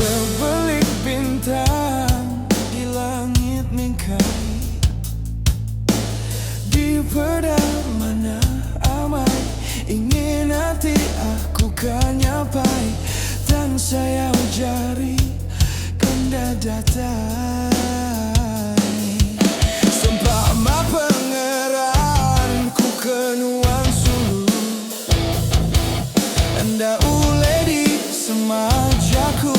Kebelik bintang di langit mingkai Dipeda manah amai Ingin ati aku ka nyapai Tang sayau jari kenda datai Sempama pengeran ku ke nuan sulu Enda ulih disema jaku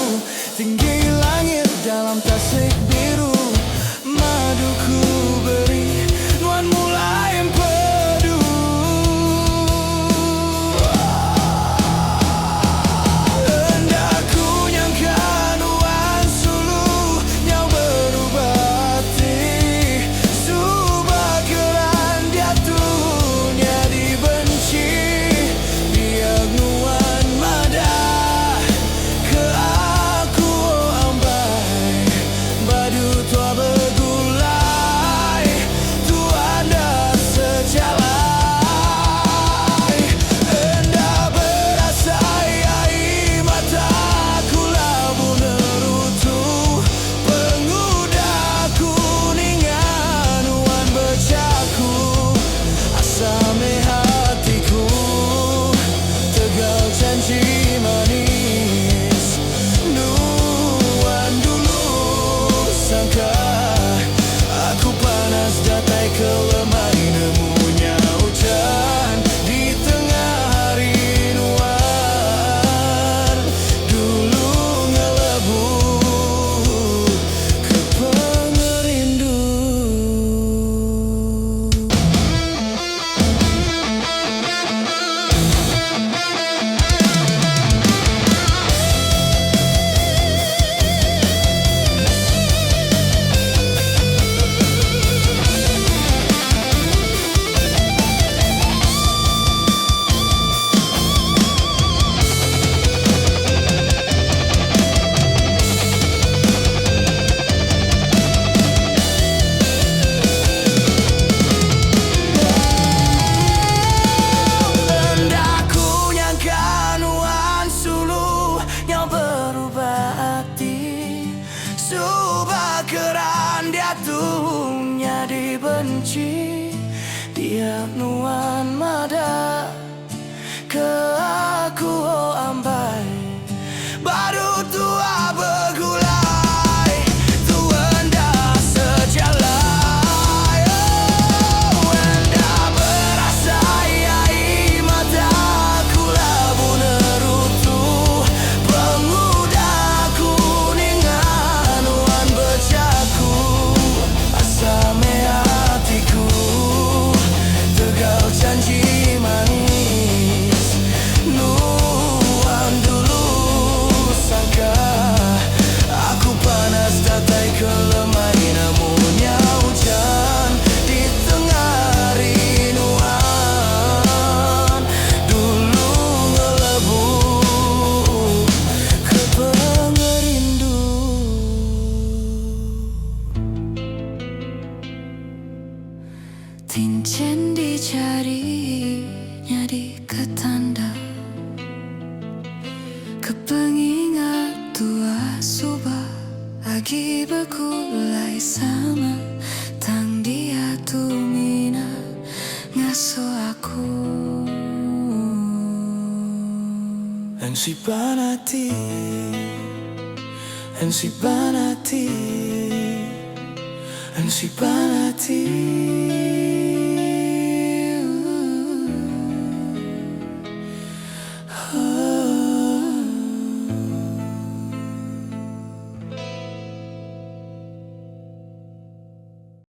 Tinggi langit dalam tasik biru Madu ku beri nuan mulai empedu. Enda ku nyangka nuan sulu nyau berubah ati Suba keran diatu nyadi benci Biak nuan madah ke aku oh ambai Badu tua begulai tua enda sejalai Enda berasai ai mata ku labuh nerutu Pengudah ku ninga nuan bejaku Asa meh atiku tegal janji manis Nuan dulu sangka aku panas datai ke lemai Nemu nya ujan di tengah hari Nuan dulu ngelebu ke pengerindu. Enda ku nyangka nuan sulu nyau berubah ati Suba keran diatu nyadi benci Dia nuan madah ke aku oh ambai Baru tua begulai tua enda sejalai Oh enda berasai ai mata ku labuh nerutu Pengudah ku ninga nuan bejaku Asa meh atiku tegal janji manis Nuan dulu sangka aku panas datai ke lemai Nemu nya ujan di tengah hari Nuan dulu ngelebu ke pengerindu. Tinchin dicari nyadi ke tanda Ke pengingat tua suba Agi begulai sama Tang diatu mina ngasuh aku. Ensipan ati Ensipan ati Ensipan ati.